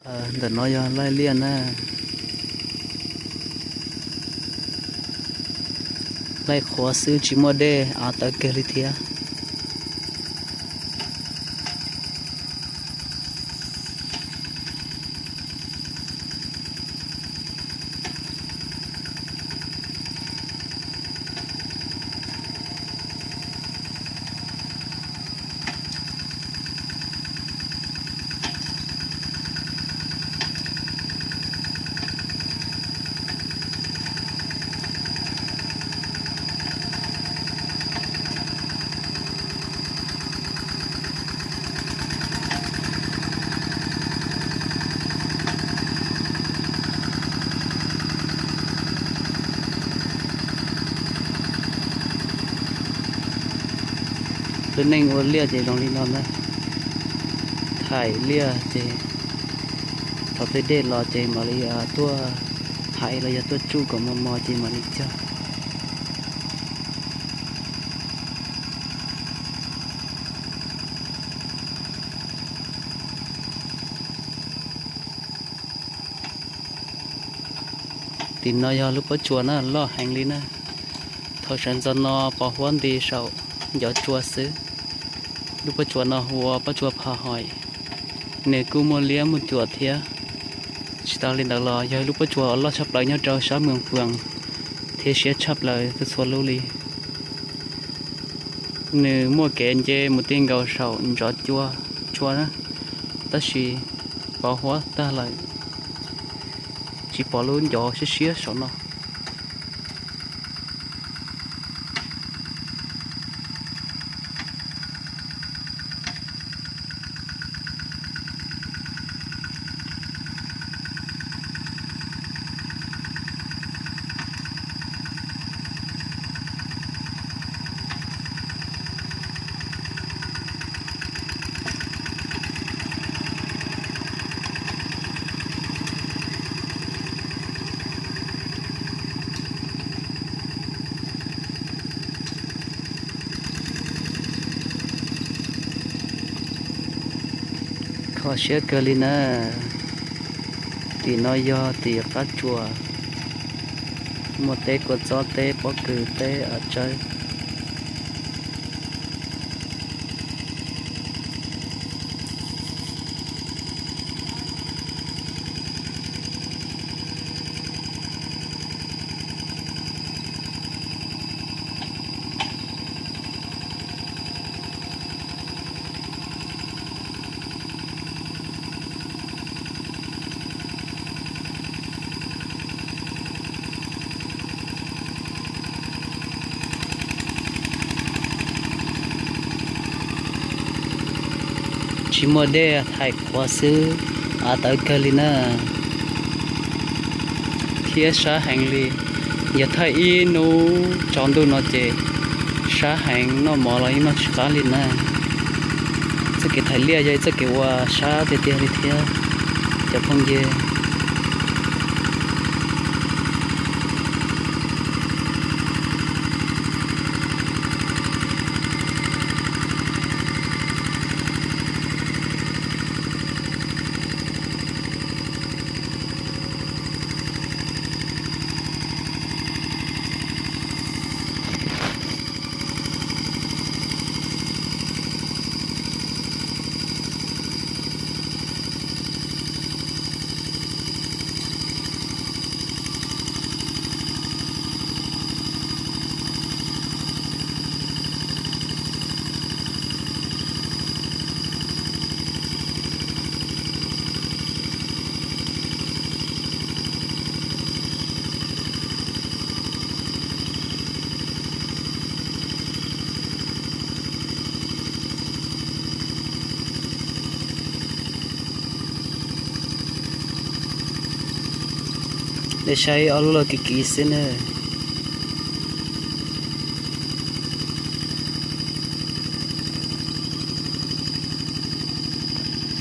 Ntawm no yog laij liaj na. Laij qhuav xwb tsis muaj dej, av tawv kawg li thiab. Lub neej ua liaj ces zoo li no na. Thaim liaj ces thaum twg dej los ces mam li tuaj hais los yog tuaj tsuj kom mos mos ces mam li cog. Tim no yog lub pob tsuas na, loj heev li na. Thaum sawv ntxov no pos huab nti saum ncov tsua xwb. Lub pob tsuas no hu ua pob tsuas Pha Hoim, nws kuj muaj liab muaj cuam thiab. Tsis tas li ntawd los yog ib lub pob tsuas uas loj tshaj plaws nyob rau sab Moos Phuas thiab siab tshaj plaws txhua txhua lub li. Nws muaj kev nce mus ti nkaus saum ntov tsua na, tab sis pos huab tag lawm, tsis pom lub ncov siab siab saum no. Kho siab kawg li na. Tim no yog tim qab tsuas, muaj teb kua txob, teb pob kws, teb av tsawb. Tsis muaj dej, thaim qhuav xwb, av tawv kawg li na, thiab sab heev li. Yog thaum ib hnub tsaus ntuj no ces sab heev, noj mov los yeej noj tsis qab li na. Txoj kev thaim liaj yog ib txoj kev uas sab tiag tiag li thiab cov phooj ywg. Nej saib ob lub loj kiv kiv xwb na.